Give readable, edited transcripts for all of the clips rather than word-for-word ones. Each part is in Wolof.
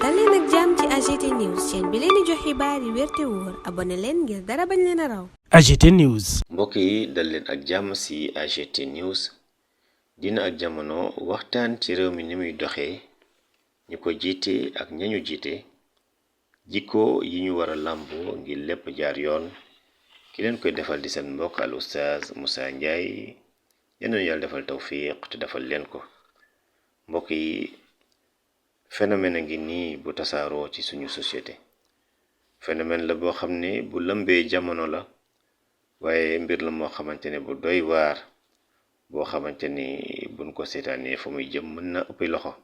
dal leen ak jàmm ci AGT News chaîne bi leen di jox xibaar yi wér te wóor abonné leen ngir dara bañ leen a raw. AGT News. mbokk yi dal leen ak jàmm ci AGT News dina ak jamono waxtaan ci réew mi ni muy doxee ñu ko jiite ak ñañu jiite jikko yi ñu war a làmboo ngir lépp jaar yoon ki leen koy defal di seen mbokk al oustaz Moussa Ndiaye yal na yàlla defal tawfiq te defal leen ko. mbokk yi phénomène a ngi nii bu tasaaroo ci suñu société phénomène la boo xam ne bu lëmbee jamono la waaye mbir la moo xamante ne bu doy waar boo xamante ni buñ ko seetaanee fa muy jëm mën na ëppi loxo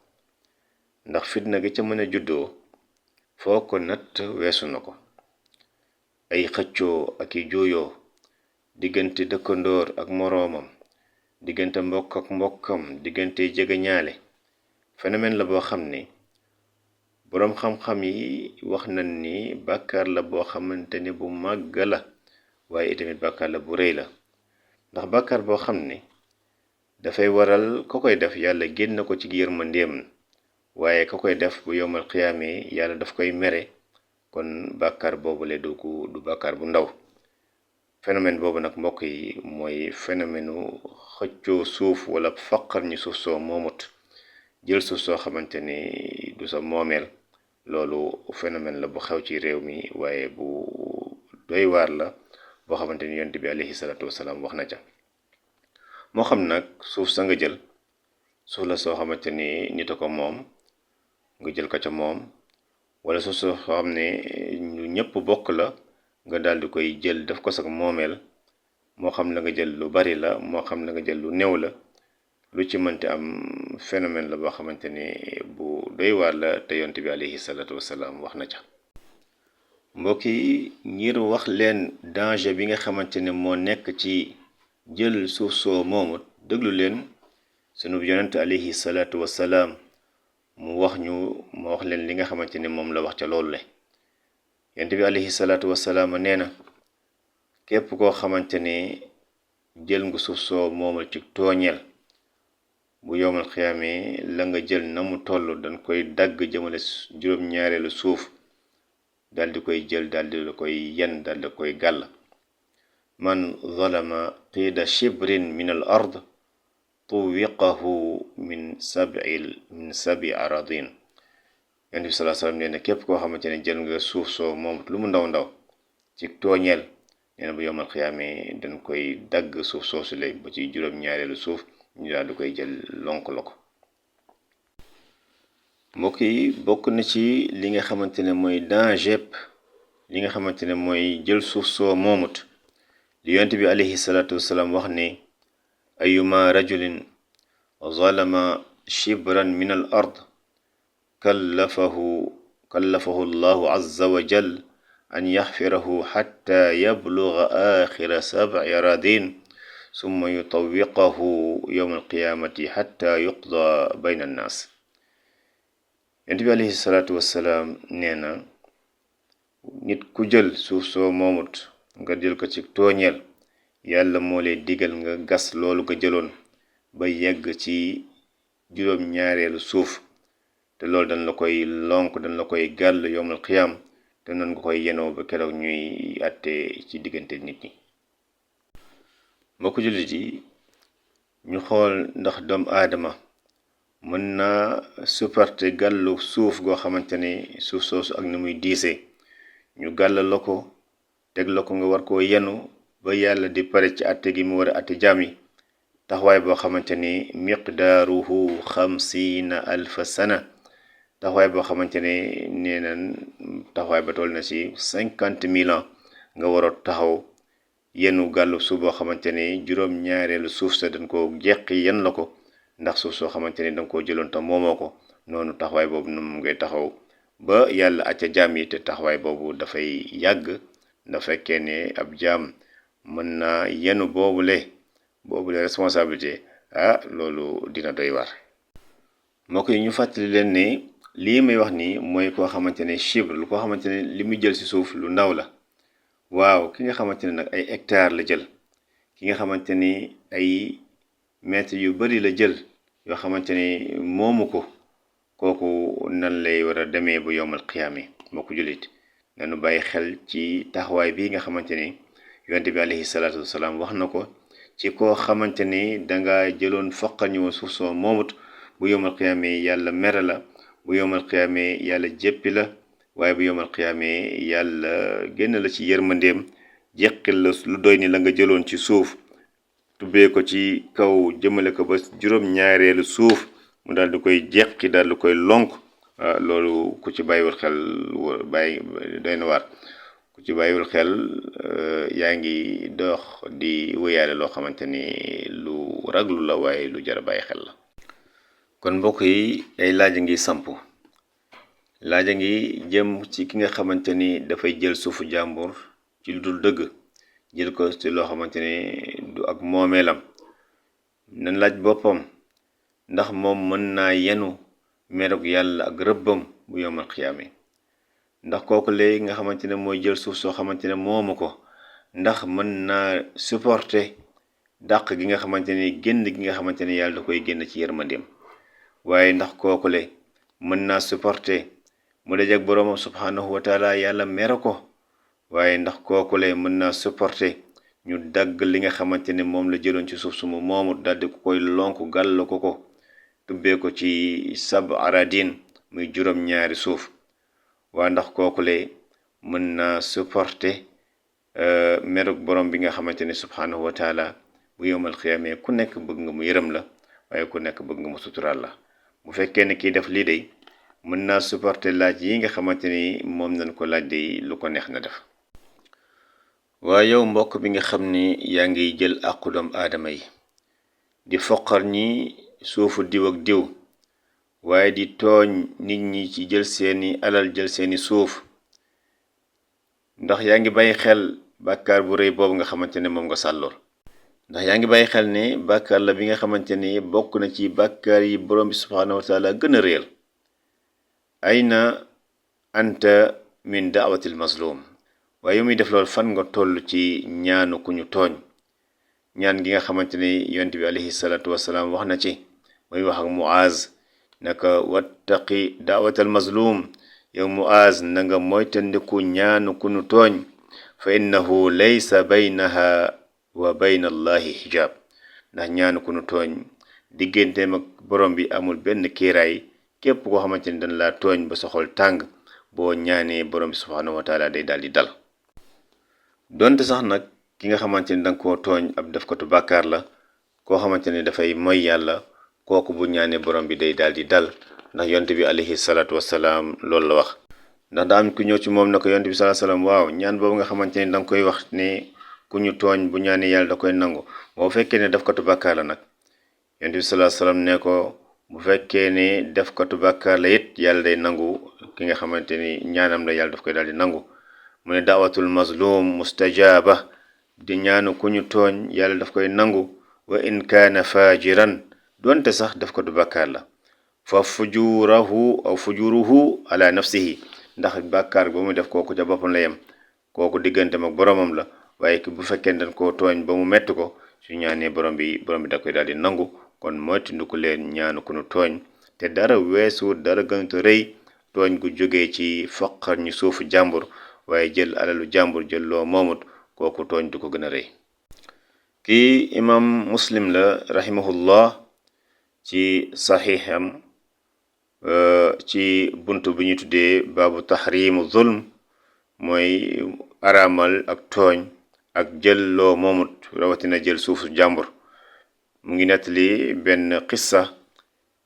ndax fitna gi ca mën a juddoo foo ko natt weesu na ko. ay xëccoo ak i jooyoo diggante dëkkandoor ak moroomam diggante mbokk ak mbokkam diggante jegeñaale phénomène la boo xam ne boroom xam-xam yi wax nañ ni bàkkaar la boo xamante ne bu màgg la waaye itamit bàkkaar la bu rëy la ndax bàkkaar boo xam ne dafay waral ko koy def yàlla génn ko ci yërmandeem waaye ko koy def bu yowmal xiyaamee yàlla daf koy mere kon bàkkaar boobule du bàkkaar bu ndaw. phénomène boobu nag mbokk yi mooy phénomène xëccoo suuf wala faqar ñi suuf soo moomut jël suuf soo xamante ni du sa moomeel. loolu phénomène la bu xew ci réew mi waaye bu doy waar la boo xamante ni yonent bi alayhi salaatu wasalaam wax na ca. moo xam nag suuf sa nga jël suuf la soo xamante ni nit a ko moom nga jël ko ca moom wala suuf soo xam ne ñu ñëpp bokk la nga daal di koy jël def ko sax moomeel moo xam la nga jël lu bari la moo xam la nga jël lu néew la lu ci mënti am phénomène la boo xamante ni bu doy waar la te yonent bi alayhi salaatu wasalaam wax na ca. mbokk yi ngir wax leen danger bi nga xamante ne moo nekk ci jël suuf soo moomut déglu leen sunu yonent alayhi salaatu wasalaam mu wax leen li nga xamante ne moom la wax ca loolu le. yonent bi alayhi salaatu wasalaam nee na képp koo xamante ne jël nga suuf soo moomul ci tooñeel bu yowmal xiyaamee la nga jël na mu toll dañ koy dagg jëmale juróom-ñaareelu suuf dal di koy jël dal di koy yen dal di koy gàll. man zalama qiida shibrin min al ard tuwiqahu min sabi aradin. yonent bi salaa salaam nee na képp koo xamante ne jël nga suuf soo moom lu mu ndaw ndaw ci tooñeel nee na bu yowmal xiyaamee dañ koy dagg suuf soosu lay ba ci juróom-ñaareelu suuf ñu daal di koy jël lonk la ko. mbokk yi bokk na ci li nga xamante ne mooy danger li nga xamante ne mooy jël suuf soo moomut li yonent bi alayhi salaatu wasalaam wax ne ayuma rajulin zalama shibran min al ard kallafahu allahu azza wa jal an yaxfirahu xatta yabluga axira sab'i aradin summa yutawiqahu yowma alqiyamati xatta yuqda bayna annaas. yonent bi alayhi salaatu wassalaam nee na nit ku jël suuf soo moomut nga jël ko ci tooñeel yàlla moo lay digal nga gas loolu nga jëloon ba yegg ci juróom-ñaareelu suuf te loolu dañ la koy lonk dañ la koy gàll yowmal qiyaam te noonu nga koy yenoo ba keroog ñuy àtte ci diggante nit ñi. mbokku jullit yi ñu xool ndax doomu aadama mën naa supporter gàllu suuf goo xamante ni suuf soosu ak ni muy diisee ñu gàll la ko teg la ko nga war koo yenu ba yàlla di pare ci àtte gi mu war a àtte jaam yi taxawaay boo xamante ni miqdaaruhu 50 alfa sana taxawaay boo xamante ni nee na taxawaay ba toll na ci 50 000 ans nga war a taxaw yenu gàllu suuf boo xamante ni juróom-ñaareelu suuf sa dañ koo jeqi yen la ko ndax suuf soo xamante ni danga koo jëloon tam moomoo ko noonu taxawaay boobu nu mu ngay taxaw ba yàlla acca jaam yi te taxawaay boobu dafay yàgg da fekkee ne ab jaam mën naa yenu boobule responsabilité loolu dina doy war. mbokk yi ñu fàttali leen ne lii may wax nii mooy koo xamante ne chibre lu koo xamante ne li muy jël ci suuf lu ndaw la. waaw ki nga xamante ne nag ay hectare la jël ki nga xamante ni ay mètres yu bari la jël yoo xamante ni moomu ko kooku nan lay war a demee bu yowmal qiyaame moo ko jullit nanu bàyyi xel ci taxawaay bii nga xamante ni yonte bi alayhi salaatu wasalaam wax na ko ci koo xamante ni danga jëloon foqal ñu suuf soo moomut bu yowmal qiyaame yàlla mere la bu yowmal qiyaame yàlla jéppi la waaye bu yowmal qiyaame yàlla génn la ci yërmandeem jeqil la lu doy ni la nga jëloon ci suuf tubbee ko ci kaw jëmale ko ba juróom-ñaareelu suuf mu daal di koy jeqi daal di koy lonk loolu ku ci bàyyiwul xel doy na waar ku ci bàyyiwul xel yaa ngi dox di wéyaale loo xamante ni lu raglu la waaye lu jar a bàyyi xel la. kon mbokk yi ay laaj a ngi samp laaj a ngi jëm ci ki nga xamante ni dafay jël suufu jàmbur ci lu dul dëgg jël ko ci loo xamante ni du ak moomeelam nan laaj boppam ndax moom mën naa yenu merug yàlla ak rëbbam bu yowmal xiyaame ndax kooku léegi nga xamante ne mooy jël suuf soo xamante ne moomu ko ndax mën naa supporter dàq gi nga xamante ni génn gi nga xamante ne yàlla da koy génn ci yërmandeem waaye ndax kooku le mën naa supporter mu dajeek boroomam subhanahu wa taala yàlla mere ko waaye ndax kooku le mën naa supporter ñu dagg li nga xamante ne moom la jëloon ci suuf sumu moomut daldi ko koy lonk gàll ko tubbee ko ci sab aradin muy juróom-ñaari suuf waa ndax kooku le mën naa supporter meruk borom bi nga xamante ne subhanahu wa taala bu yowmal xiyaame ku nekk bëgg nga mu yërëm la waaye ku nekk bëgg nga mu suturaal la bu fekkee ne kii def lii day mën naa supporter laaj yi nga xamante ni moom nañ ko laaj day lu ko neex na def. waaye yow mbokk bi nga xam ni yaa ngi jël àqu doom aadama yi di foqar ñi suufu diw ak diw waaye di tooñ nit ñi ci jël seeni alal jël seeni suuf ndax yaa ngi bàyyi xel bàkkaar bu rëy boobu nga xamante ne moom nga sàllool ndax yaa ngi bàyyi xel ne bàkkaar la bi nga xamante ni bokk na ci bàkkaar yi borom bi subhanahu wa taala gën a réel ayna anta min daawatil mazlum waaye muy def loolu fan nga toll ci ñaanu ku ñu tooñ ñaan gi nga xamante ni yonent bi alayhi salaatu wasalaam wax na ci muy wax ak Muaz naka wattaqi daawatal mazlum yow Muaz na nga moytandiku ñaanu ku ñu tooñ fa innahu laysa baynaha wa bayna allahi hijab ndax ñaanu ku ñu tooñ digganteem ak borom bi amul benn kiiraay képp koo xamante ni dañ laa tooñ ba sa xol tàng boo ñaanee borom bi subhanahu wa taala day daal di dal donte sax nag ki nga xamante ni danga koo tooñ ab defkatu bàkkaar la koo xamante ni dafay moy yàlla kooku bu ñaanee borom bi day daal di dal ndax yonte bi alayhi salaatu wasalaam loolu la wax ndax daa am ku ñëw ci moom na ko yonte bi salaatu wasalaam waaw ñaan boobu nga xamante ni danga koy wax ne ku ñu tooñ bu ñaanee yàlla da koy nangu boo fekkee ne defkatu bàkkaar la nag yonte bi salaatu wasalaam ne ko bu fekkee ne defkatu bàkkaar la it yàlla day nangu ki nga xamante ni ñaanam la yàlla daf koy daal di nangu mu ne daawatul mazlum mustajaba di ñaanu ku ñu tooñ yàlla daf koy nangu wa in kaana fajiran donte sax daf ko du bàkkaar la fa fujuruhu ala nafsihi ndax bàkkaar ba mu def kooku ca boppam la yem kooku digganteem ak boromam la waaye bu fekkee dañ koo tooñ ba mu metti ko su ñaanee borom bi da koy daal di nangu kon moytandiku leen ñaanu ku ñu tooñ te dara weesu dara gënta rëy tooñ gu jógee ci foqar ñu suufu jàmbur waaye jël alalu jàmbur jël loo moomut kooku tooñ du ko gën a rëy. kii imam muslim la rahimahullah ci saxiixam ci buntu bi ñu tuddee baabu tahrimu zulm mooy araamal ak tooñ ak jël loo moomut rawatina jël suufu jàmbur mu ngi nettali benn qissa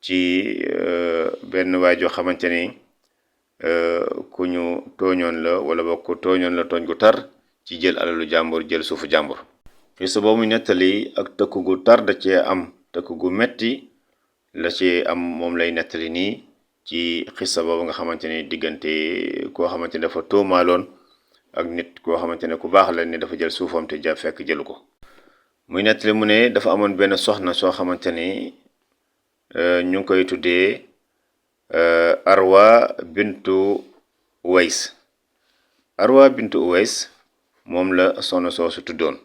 ci benn waay joo xamante ni ku ñu tooñoon la wala boog ku tooñoon la tooñ gu tar ci jël alalu jàmbur jël suufu jàmbur xisa boobu nettali ak tëkk gu tar da cee am tëkk gu metti la cee am moom lay nettali nii ci xisa boobu nga xamante ni diggante koo xamante ni dafa tuumaaloon ak nit koo xamante ne ku baax la ne dafa jël suufam te fekk jëlu ko muy nettali mu ne dafa amoon benn soxna soo xamante ni ñu ngi koy tuddee Arwa bintu Uways moom la soxna soosu tuddoon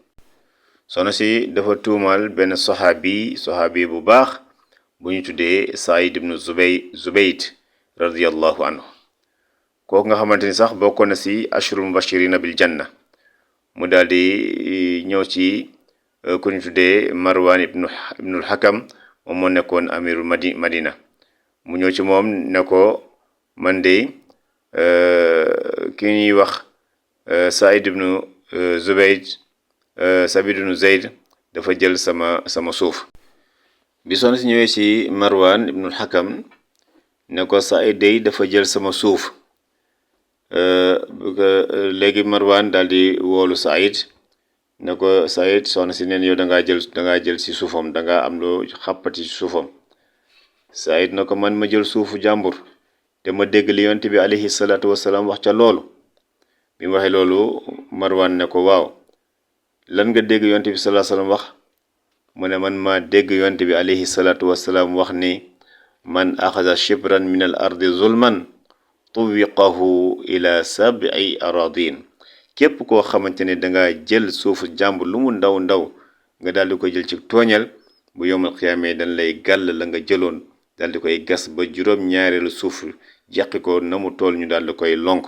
soxna si dafa tuumaal benn saxaabi bu baax bu ñu tuddee Saïd ibnu Zubayd radiyallahu anhu. kooku nga xamante ni sax bokkoon na si ashrul mubashirina bil janna. mu daal di ñëw ci ku ñu tuddee Marwan ibnul Hakam, moom moo nekkoon amiru Madina. mu ñëw ci moom ne ko man de ki ñuy wax Saïd ibnu Zayd dafa jël sama suuf. bi soxna si ñëwee ci Marwan ibnul Hakam ne ko Saïd day dafa jël sama suuf. léegi Marwan daal di woolu Saïd ne ko Saïd soxna si neen yow dangaa jël ci suufam, dangaa am loo xàppati ci suufam. Saïd na ko man ma jël suufu jàmbur te ma dégg li yonent bi alayhi salaatu wasalaam wax ca loolu. bi mu waxee loolu Marwan ne ko waaw lan nga dégg yonent bi sallallahu alayhi wasallam wax. mu ne man maa dégg yonent bi alayhi salaatu wasalaam wax ni man axada shibran min al ardi zulman tuwiqahu ila 7 aradin. képp koo xamante ne dangaa jël suufu jàmbur lu mu ndaw ndaw nga daal di koy jël ci tooñal, bu yowmal xiyaamee dañ lay gàll la nga jëloon daal di koy gas ba juróom-ñaareelu suuf jeqi ko na mu tool ñu daal di koy lonk.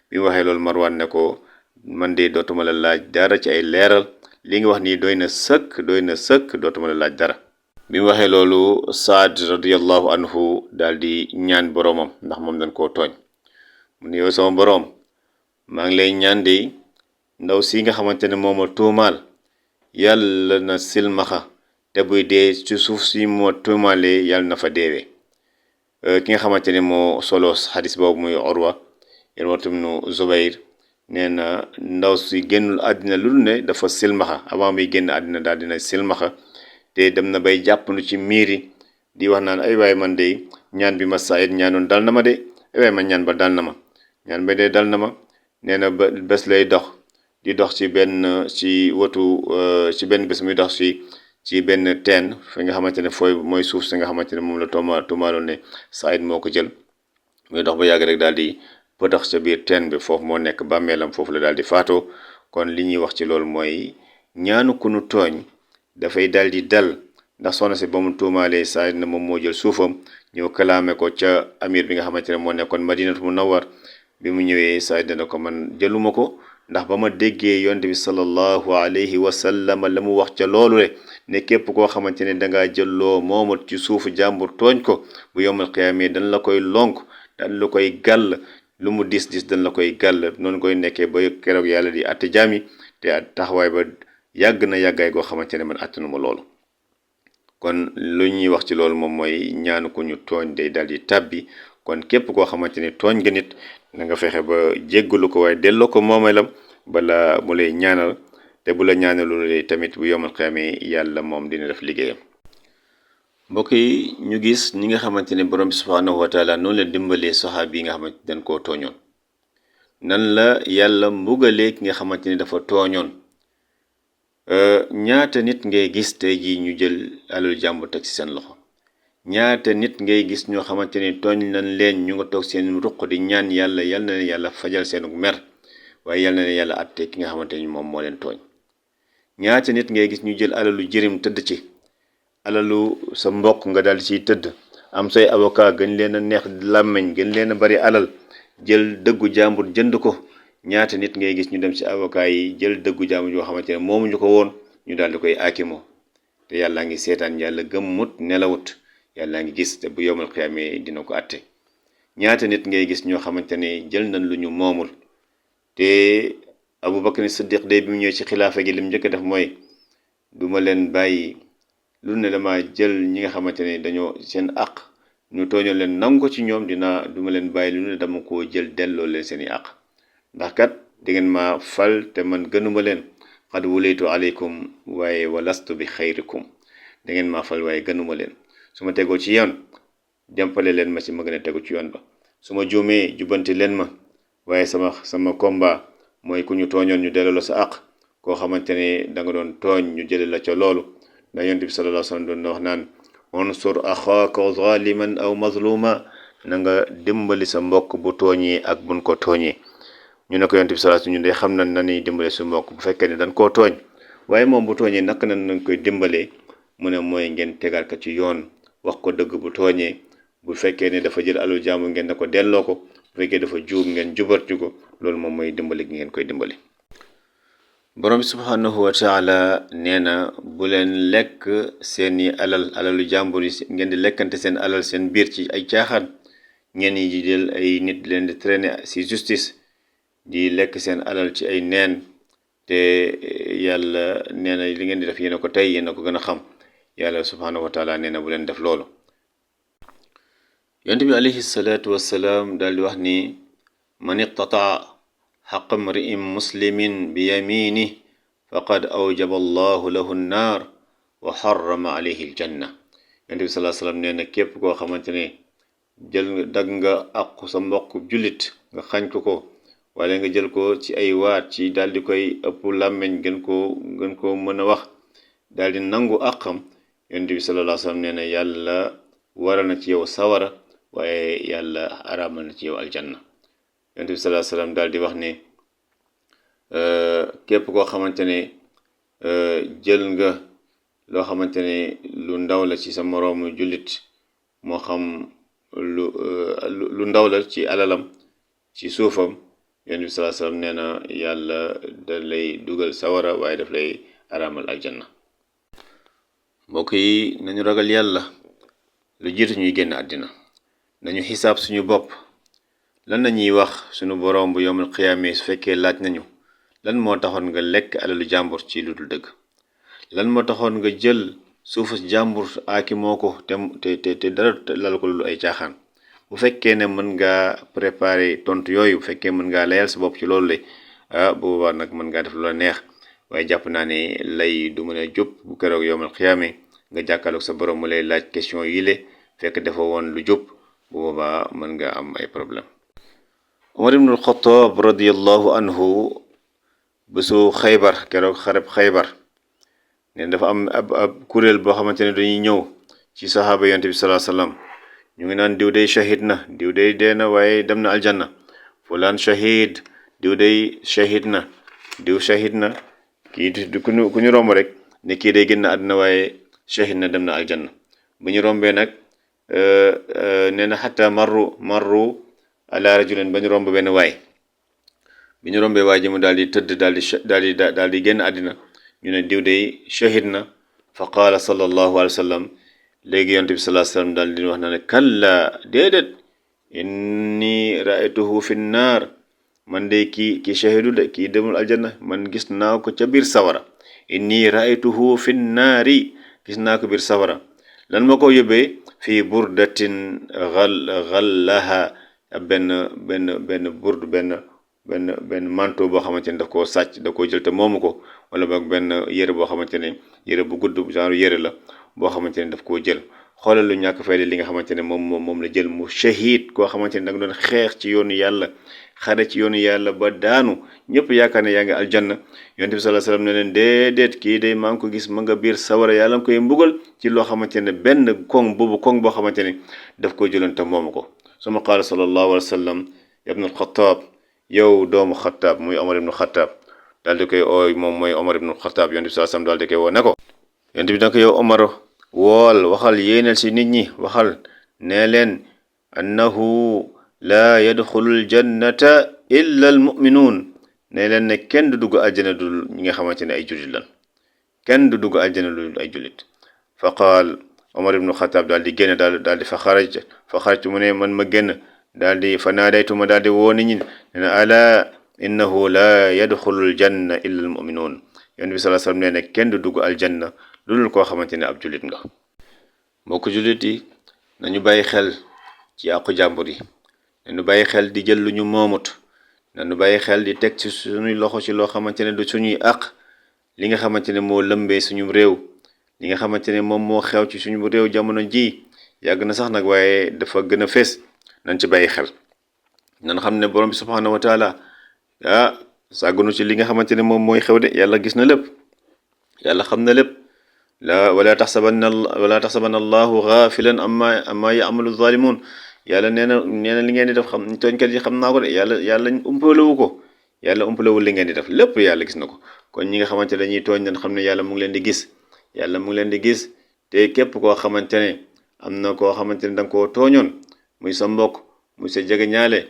bi mu waxee loolu Marwan ne ko man de dootuma la laaj dara ci ay leeral, li nga wax nii doy na sëkk dootuma la laaj dara. bi mu waxee loolu Saad radiyallahu anhu daal di ñaan boroomam, ndax moom dañ koo tooñ. mu ne yow sama boroom, maa ngi lay ñaan de ndaw si nga xamante ne moom a tuumaal yàlla na silmaxa te buy dee ci suuf si moo tuumaalee yàlla na fa deewee. ki nga xamante ne moo solo xadis boobu muy Urwa ibnu Zubayr nee na ndaw si génnul àddina lu ne dafa silmaxa, avant muy génn àddina daal dina silmaxa, te dem na bay jàppandu ci miiri di wax naan ay waay man de ñaan bi ma Saïd ñaanoon dal na ma de, ay waay man ñaan ba dal na ma, ñaan ba de dal na ma. nee na ba bés lay dox ci benn bés muy dox ci benn teen fi nga xamante ne mooy suuf si nga xamante ne moom la tuumaaloon ne Saïd moo ko jël. muy dox ba yàgg rek daal di pëtax ca biir teen bi, foofu moo nekk bàmmeelam, foofu la daal di faatoo. kon li ñuy wax ci loolu mooy ñaanu ku nu tooñ dafay daal di dal, ndax soxna si ba mu tuumaalee Saïd na moom moo jël suufam, ñëw kalaame ko ca amir bi nga xamante ne moo nekkoon Madinatu Munawwar. bi mu ñëwee Saïd na ko man jëluma ko, ndax ba ma déggee yonent bi sallallahu alayhi wa sallam la mu wax ca loolu le ne képp koo xamante ne dangaa jëlloo moomat ci suufu jàmbur tooñ ko, bu yowmal qiyaama dañ la koy lonk, dañ la koy gàll, lu mu dis dañ la koy gàll. noonu koy nekkee ba keroog yàlla di àtte jaam yi, te taxawaay ba yàgg na yàggaay goo xamante ne man àttanuma loolu. kon lu ñuy wax ci loolu moom mooy ñaanu ko ñu tooñ day daal di tàbbi. kon képp koo xamante ne tooñ nga nit na nga fexe ba jéggalu ko, waaye delloo ko moomeelam bala mu lay ñaanal, te bu la ñaanalu tamit bu yowmal qiyaama yàlla moom dina def liggéeyam. mbokk yi ñu gis ñi nga xamante ne borom bi subhaanahu wa taala noonu la dimbalee saxaabi yi nga xamante dañ koo tooñoon. nan la yàlla mbugalee ki nga xamante ne dafa tooñoon. ñaata nit ngay gis tey jii ñu jël alalu jàmbur teg ci seen loxo. ñaata nit ngay gis ñoo xamante ne tooñ nañ leen, ñu nga toog seen ruq di ñaan yàlla na leen yàlla fajal seenu mer, waaye yal na leen yàlla àtte ki nga xamante ni moom moo leen tooñ. ñaata nit ngay gis ñu jël alalu jirim tëdd ci, alalu sa mbokk nga daal di ciy tëdd, am say avocat gën leen a neex làmmeñ, gën leen a bari alal, jël dëggu jàmbur jënd ko. ñaata nit ngay gis ñu dem ci avocat yi jël dëggu jàmbur yoo xamante ne moomu ñu ko woon, ñu daal di koy aakimoo. te yàlla ngi seetaan, yàlla gëmmut nelawut, yàlla ngi gis, te bu yowmal qiyaama dina ko àtte. ñaata nit ngay gis ñoo xamante ne jël nañ lu ñu moomul. te Abu Bakr Siddiq day bi mu ñëwee ci xilaafa gi lim njëkk a def mooy duma leen bàyyi lu ne dama jël ñi nga xamante ne dañoo seen àq ñu tooñoon leen nangu ko ci ñoom, duma leen bàyyi lu ne dama koo jël delloo leen seen i àq. ndax kat di ngeen ma fal te man gënuma leen, qad wulaytu aleykum waaye walastu bi xayrikum, da ngeen ma fal waaye gënuma leen. su ma tegoo ci yoon jàmpale leen ma ci ma gën a tegu ci yoon ba, su ma juumee jubbanti leen ma, waaye sama combat mooy ku ñu tooñoon ñu delloo la sa àq. koo xamante ne da nga doon tooñ ñu jële la ca loolu. ndax yonent bi sallallahu alayhi wa sallam doon na wax naan unsur axaaka zaliman aw mazluma, na nga dimbali sa mbokk bu tooñee ak buñ ko tooñee. ñu ne ko yonent bi sallallahu alayhi wa sallam ñun de xam nañ na ni dimbale su mbokk bu fekkee ne dañ koo tooñ, waaye moom bu tooñee naka nañ koy dimbalee. mu ne mooy ngeen tegal ko ci yoon, wax ko dëgg bu tooñee bu fekkee ne dafa jël alalu jàmbur ngeen ne ko delloo ko bu fekkee dafa juum ngeen jubarti ko loolu moom mooy dimbali gi ngeen koy dimbali. borom bi subhanahu wa taala nee na bu leen lekk seeni alalu jàmbur yi ngeen di lekkante seen alal seen biir ci ay caaxaan ngeen yi di jël ay nit leen di traîner ci justice di lekk seen alal ci ay neen te yàlla nee na li ngeen di def yéen a ko tey yéen a ko gën a xam yàlla subhanahu wa taala nee na bu leen def loolu. yonent bi alayhi salaatu wassalaam daal di wax ni man iqtataa xaqa mri'in muslimin bi yamini faqad awjaba allahu lahu nnaar wa xarama alayhi aljanna. yonent bi salaa salaam nee na képp koo xamante ne dagg nga aqu sa mbokk jullit nga xañ ko wala nga jël ko ci ay waat ci daal di koy ëpp làmmeñ gën koo mën a wax daal di nangu àqam yonent bi sallallahu alayhi wasallam nee na yàlla waral na ci yow sawara waaye yàlla araamal na ci yow aljanna. yonent bi sallallahu alayhi wasallam daal di wax ne képp koo xamante ne jël nga loo xamante ne lu ndaw la ci sa moroomu jullit moo xam lu ndaw la ci alalam ci suufam yonent bi sallallahu alayhi wasallam nee na yàlla da lay dugal sawara waaye daf lay araamal aljanna. mbokk yi nañu ragal yàlla lu jiitu ñuy génn àddina nañu xisaab suñu bopp lan lañuy wax suñu boroom bu yawmal qiyaama su fekkee laaj nañu lan moo taxoon nga lekk alalu jàmbur ci lu dul dëgg lan moo taxoon nga jël suufu jàmbur aaki moo ko te dara lal ko lu ay caaxaan. bu fekkee ne mën ngaa préparer tontu yooyu bu fekkee mën ngaa layal sa bopp ci loolu le bu boobaa nag mën ngaa def lu la neex waaye jàpp naa ne lay du mën a jub bu keroog yawmal qiyaama nga jàkkaarloog sa borom mu lay laaj question yi le fekk dafa woon lu jub bu boobaa mën nga am ay problème. Umar ibn al-Khattab radiyallahu anhu bésu Xaybar keroog xareb Xaybar ne dafa am ab kuréel boo xamante ne dañuy ñëw ci saxaaba yonent bi sallallahu alayhi wasallam ñu ngi naan diw day shahid na diw day dee na waaye dem na aljanna fulaan shahid diw day shahid na diw shahid na kii ku ñu romb rek ne kii day génn àddina waaye shahid na dem na aljanna. bu ñu rombee nag nee na xatta marru ala rajulin ba ñu romb benn waay bi ñu rombee waay ji mu daal di tëdd daal di génn àddina ñu ne diw day shahid na fa qaala sallallahu alayhi wa sallam léegi yonent bi sallallahu alayhi wa sallam daal di wax na ne kalla déedéet inni raaytuhu fi nnaar man de kii shahidu de kii demul aljanna man gis naa ko ca biir sawara inni raaytuhu fi nnaari gis naa ko biir sawara lan ma ko yóbbee fii burdatin ghallaha benn manteau boo xamante ne daf koo sàcc da koo jël te moomu ko wala boog benn yére boo xamante ne yére bu gudd genre yére la boo xamante ne daf koo jël. xoolal lu ñàkk fayda li nga xamante ne moom la jël mu shahid koo xamante ne da nga doon xeex ci yoonu yàlla xare ci yoonu yàlla ba daanu ñëpp yaakaar ne yaa ngi aljanna yonent bi sallallahu alayhi wasallam ne leen déedéet kii day maa ngi ko gis ma nga biir sawara yàlla nga koy mbugal ci loo xamante ne benn koŋ boo xamante ne daf ko jëloon te moomu ko. suma qaala sallallahu alayhi wasallam ibn al-Khattab yow doomu Xattaab muy Omar ibn Xattaab daal di koy ooy moom mooy Omar ibn Xattaab yonent bi sallallahu alayhi wasallam daal di koy woo ne ko yonent bi da ko yow Omar wool waxal yéenal si nit ñi waxal nee leen annahu laa yadxulul jannata illa al muminuun nee leen ne kenn du dugg aljana dul ñi nga xamante ne ay jullit lan kenn du dugg aljana dul ay jullit. fa qaal Omar ibnu Xataab daal di génn daal di fa xarajtu mu ne man ma génn daal di fa naadaytu ma daal di woo nit ñi ne na ala innahu laa yadxulul janna illa al muminuun yonent bi sallallahu alayhi wasallam nee ne kenn du dugg aljanna loolu koo xamante ne ab jullit nga. mbokk jullit yi nañu bàyyi xel ci àqu jàmbur yi nañu bàyyi xel di jël lu ñu moomut nañu bàyyi xel di teg ci suñuy loxo ci loo xamante ne du suñuy àq li nga xamante ne moo lëmbee suñu réew li nga xamante ne moom moo xew ci suñu réew jamono ji yàgg na sax nag waaye dafa gën a fees nañ ci bàyyi xel nan xam ne borom bi subhanahu wa taala sàggunu ci li nga xamante ne moom mooy xew de yàlla gis na lépp yàlla xam na lépp wala taxsabanna allahu gaafilan amma ya'malu zalimun yàlla nee na li ngeen di def xam tooñkat yi xam naa ko de yàlla umpalewu ko yàlla umpalewul li ngeen di def lépp yàlla gis na ko kon ñi nga xamante ne dañuy tooñ dañ xam ne yàlla mu ngi leen di gis te képp koo xamante ne am na koo xamante ne danga koo tooñoon muy sa mbokk muy sa jege ñaale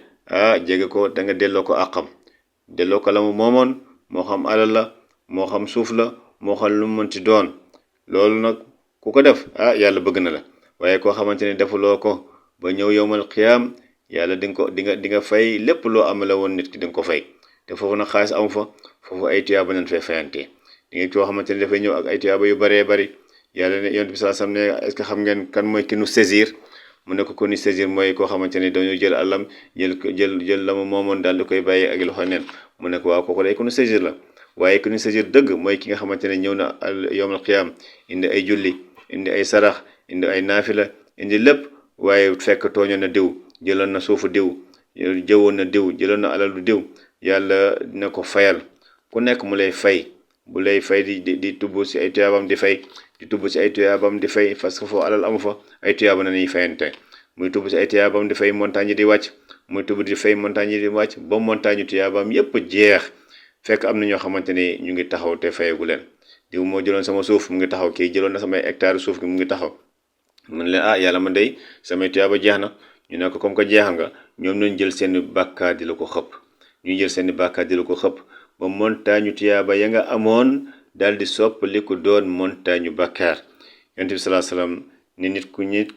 jege ko da nga delloo ko àqam delloo ko la mu moomoon moo xam alal la moo xam suuf la moo xam lu mu mënti doon loolu nag ku ko def yàlla bëgg na la waaye koo xamante ne defuloo ko ba ñëw yowmal qiyaam yàlla di nga fay lépp loo amala woon nit ki di nga ko fay te foofu nag xaalis amu fa foofu ay tuyaaba nañ fay fayante di nga koo xamante ne dafay ñëw ak ay tuyaaba yu baree bari yàlla ne yonent bi sallallahu alayhi wasallam ne est-ce que xam ngeen kan mooy ki nu saisir mu ne ko ni saisir mooy koo xamante ne dañoo jël alam jël la mu moomoon daal di koy bàyyi ak loxo neen mu ne ko waaw kooku day ku nu saisir la waaye ku nu saisir dëgg mooy ki nga xamante ne ñëw na yowmal qiyaam indi ay julli indi ay sarax indi ay naafila indi lépp waaye fekk tooñoon na diw jëloon na suufu diw jëwoon na diw jëloon na alalu diw yàlla dina ko fayal ku nekk mu lay fay bu lay fay di tubb si ay tuyaabam di fay di tubb si ay tuyaabam di fay parce que foofu alal amu fa ay tuyaaba na ñuy fayante muy tubb si ay tuyaabam di fay montagne di wàcc muy tubb di fay montagne di wàcc ba montagne tuyaabam yépp jeex fekk am na ñoo xamante ne ñu ngi taxaw te fayagu leen diw moo jëloon sama suuf mu ngi taxaw kii jëloon na samay hectare suuf gi mu ngi taxaw mun leen yàlla man day samay tuyaaba jeex na ñu ne ko comme que jeex nga ñoom nañ jël seen bàkkaar di la ko xëpp ñu jël seen bàkkaar di la ko xëpp ba montagne tuyaaba ya nga amoon daal di soppaliku doon montagne bàkkaar yonent bi sallallahu alayhi wasallam ni nit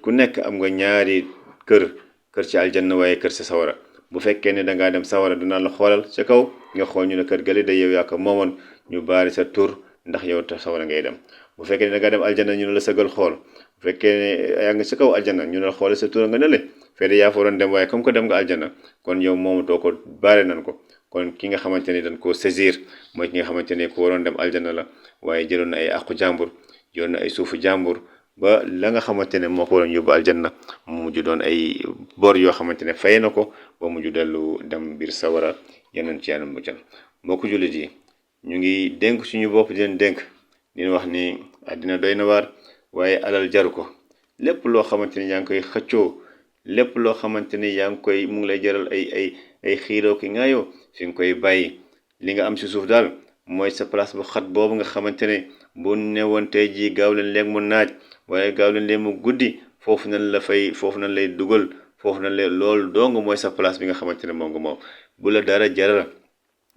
ku nekk am nga ñaari kër ci aljanna waaye kër ci sawara bu fekkee ne dangaa dem sawara dinaa la xoolal ca kaw nga xool ñu ne kër gale da yow yaa ko moomoon ñu baari sa tur ndax yow te sawara ngay dem bu fekkee ne dangaa dem aljanna ñu ne la sëgal xool bu fekkee ne yaa ngi ci kaw aljanna ñu ne la xoolal sa tur nga ne le fede yaa fa waroon dem waaye comme que dem nga aljanna kon yow moomatoo ko baare nan ko kon ki nga xamante ne dañ koo saisir mooy ki nga xamante ne ku waroon dem aljanna la waaye jëloon na ay àqu jàmbur jëloon na ay suufu jàmbur ba la nga xamante ne moo ko waroon yóbbu aljanna mu mujj doon ay bor yoo xamante ne fay na ko ba mujj dellu dem biir sawara yeneen ci yàlla muccal mbokku jullit yi ñu ngi dénk suñu bopp di leen dénk di wax ni àddina doy na waar waaye alal jaru ko lépp loo xamante ne yaa ngi koy xëccoo lépp loo xamante ne yaa ngi koy mu ngi lay jaral ay xiiroo ki ngaayoo fi nga koy bàyyi li nga am si suuf daal mooy sa place bu xat boobu nga xamante ne bu newoon tey jii gaaw leen léegi mu naaj waaye gaaw leen léegi mu guddi foofu nañ lay dugal foofu nañ lay loolu dong mooy sa place bi nga xamante ne moom nga moom bu la dara jaral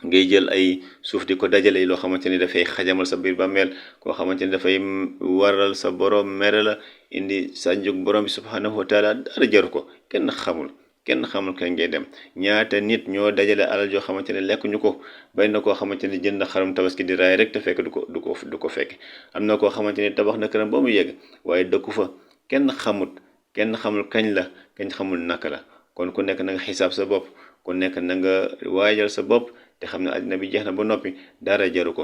ngay jël ay suuf di ko dajale loo xamante ni dafay xajamal sa biir bàmmeel koo xamante ni dafay waral sa borom mere la indi sa njug borom bi subhanahu wa taala dara jaru ko kenn xamul kañ ngay dem ñaata nit ñoo dajale alal joo xamante ne lekk ñu ko bay na koo xamante ne jënd xarum tabaski di raay rek te fekk du ko fekk am na koo xamante ne tabax na këram ba mu yegg waaye dëkku fa kenn xamul kañ xamul naka la kon ku nekk na nga xisaab sa bopp ku nekk na nga waajal sa bopp te xam ne àddina bi jeex na ba noppi dara jaru ko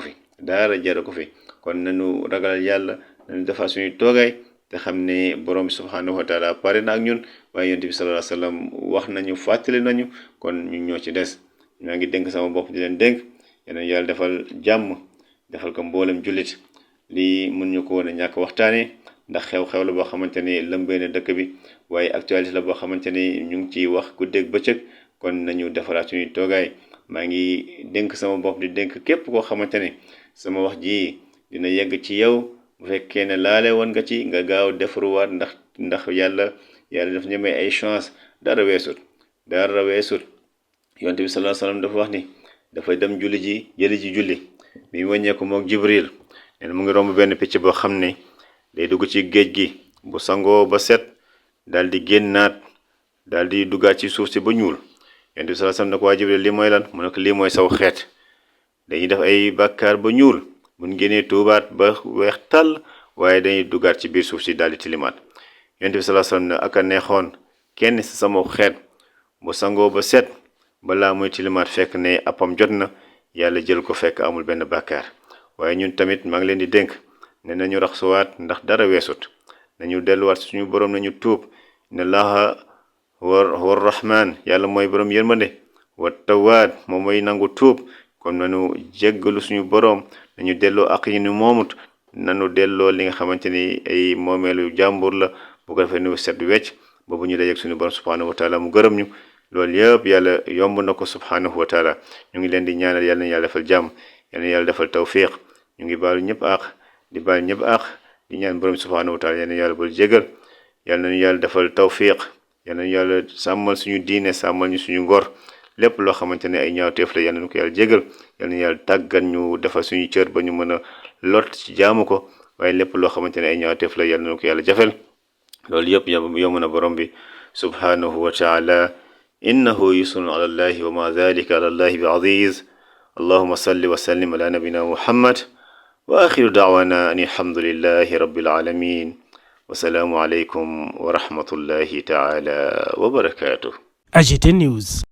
fi kon nañu ragal yàlla nañu defar suñuy toogaay te xam ne borom bi subhanahu wa taala pare na ak ñun waaye yonent bi sallallahu alayhi wasallam wax nañu fàttali nañu kon ñun ñoo ci des maa ngi dénk sama bopp di leen dénk yeneen yàlla defal jàmm defal ko mboolem jullit lii mën ñu ko woon a ñàkk waxtaane ndax xew-xew la boo xamante ne lëmbee na dëkk bi waaye actualité la boo xamante ne ñu ngi ciy wax guddeeg bëccëg kon nañu defaraat suñuy toogaay maa ngi dénk sama bopp di dénk képp koo xamante ne sama wax ji dina yegg ci yow bu fekkee ne laale woon nga ci nga gaaw defaruwaat ndax yàlla daf ñu may ay chance dara weesut yonent bi sallallahu alayhi wasallam dafa wax ni dafay dem jëli ji julli bi mu wàññeeku mook Jibril neen mu ngi romb benn picc boo xam ne day dugg ci géej gi bu sangoo ba set daal di génnaat daal di duggaat ci suuf si ba ñuul yonent bi sallallahu alayhi wasallam ne ko waa Jibril lii mooy lan mu ne ko lii mooy saw xeet dañuy def ay bàkkaar ba ñuul mun génnee tuubaat ba weex tàll waaye dañuy duggaat ci biir suuf si daal di tilimaat yonent bi sallallahu alayhi wasallam ne aka neexoon kenn si sama xeet bu sangoo ba set balaa muy tilimaat fekk ne appam jot na yàlla jël ko fekk amul benn bàkkaar waaye ñun tamit maa ngi leen di dénk ne nañu raxsuwaat ndax dara weesut nañu delluwaat suñu borom nañu tuub ne Allaha war rahman yàlla mooy borom yërmande wa tawaad moom mooy nangu tuub kon nañu jéggalu suñu borom nañu delloo ak yi ñu moomut nañu delloo li nga xamante ni ay moomeelu jàmbur la bu ko defee nu set wecc boobu ñu dajeeg suñu borom subhanahu wa taala mu gërëm ñu loolu yëpp yàlla yomb na ko subhanahu wa taala ñu ngi leen di ñaanal yàlla na yàlla defal jàmm yàlla na yàlla defal tawfiq ñu ngi baalu ñëpp ak di baal ñëpp ak di ñaan borom subhanahu wa taala yàlla na yàlla bul jégal yal nañu yàlla defal tawfiq yal nañu yàlla sàmmal suñu diine sàmmal ñu suñu ngor lépp loo xamante ne ay ñaawteef la yal nañu ko yàlla jégal yal nañu yàlla tàggat ñu defal suñu cër ba ñu mën a lot ci jaamu ko waaye lépp loo xamante ne ay ñaawteef la yal nañu ko yàlla jafel loolu yëpp yomb na borom bi subhanahu wa taala innahu yusrun ala allahi wa ma dhalika ala allahi bi aziz allahuma salli wa sallim ala nabina muhammad wa axiru daawana an alhamdulillahi rabbil alamin wasalaamu aleykum wa rahmatullahi taala wa barakatuh. AGT News.